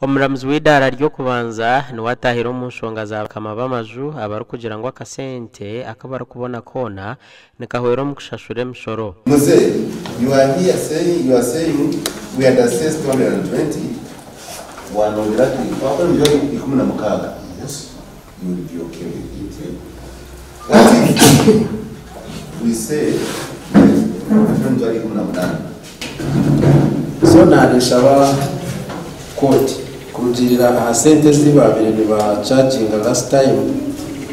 Omuramuzi w'idaara ry'okubanza niwe ataahire omu nshonga za bakama b'amaju abarikugira ngu akasente aku barikubona koona nikahwera omu kushashura emishoro. Mzee, you are here saying, you are saying we had assessed 220, wanongera ati twakora miliyoni 16. Yes. You will be okay with it. What if we say miliyoni 18? So naanshaba kooti kurugiirira aha sente ezi baabaire nibacharginga last time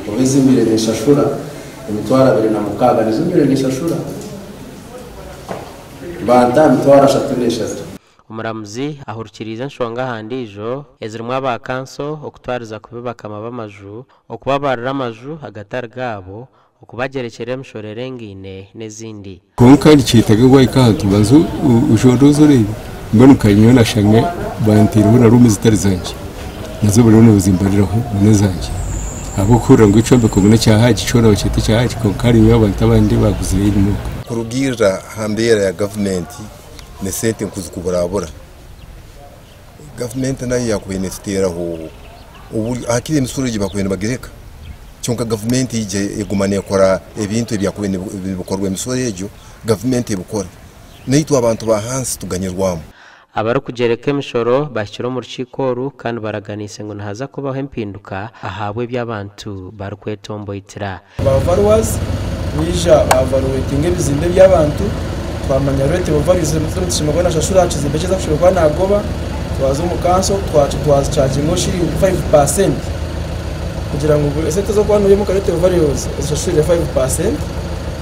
oba ezi mbaire ninshashura, 26,000 nizo mbaire ninshashura, banta aha 33,000. Omuramuzi ahurikiriize enshonga aha ndiijo ezirimu aba kanso okutwariza kubi bakama b'amaju, okubabarira amaju agatari gaabo, okubagyerekyera emishoro erengaine n'ezindi. Kwonka nikyetaaga wahika ahantu obanze oshondooze oreebe. Mbwenu nka nyowe nashanga banteireho na ruumu ezitari zangye, nazo bariyo nibazimbariraho ngu n'ezangye. Ahabw'okuhurira ngu ekyombeko ngu n'ekya Haji, kyona bakyeta ekya Haji kwonka hariyo abantu abandi baaguzireyo enyima okwo. Kurugiirira aha mbeera ya gavumenti n'esente nk'ezikuburabura, gavumenti nayo yaakubaire neetuteeraho oburyo hakiri emisoro egi baakubaire nibagireka kyonka gavumenti eija eguma neekora ebintu ebyakubaire nibikorwa emisoro egyo gavumenti ebikora naitwe abantu ba hansi tuganyirwamu. Abarikugyereka emishoro bahikire omu rukiiko oru kandi baraganiise ngu nihaza kubaho empinduka ahabw'ebi abantu barikwetomboitira. Ba valuers baija bavaluatinga ebizimbe by'abantu, twamanya rate of values tushemereire kuba nashashura aha kizimbe eki aza kuba nagoba. Twaza omu kanso twazichargingaho shilingi 5% kugira ngu esente z'okuba noyimuka rate of values ozishashurire 5%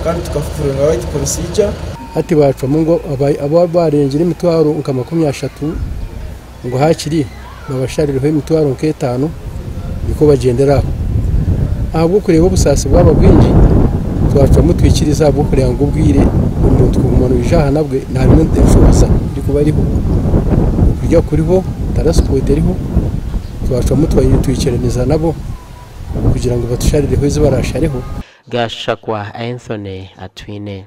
kandi tukafollowinga right procedure. Hati bacwamu ngu abo barengire emitwaro nka 30 ngu hakiri babasharireho emitwaro nk'etaano, niko bagyendera aho. Ahabw'okureeba obusaasi bwaba bwingi, twacwamu twikiriza, ahabw'okureba ngu obwire omuntu kuguma noija aha nabwe harimu enshohoza erikuba eriho, okurya kuriho, transport eriho. Twacwamu twikiraniza nabo kugira ngu batusharireho ezi barashareho. Gashakwa Anthony Atwine.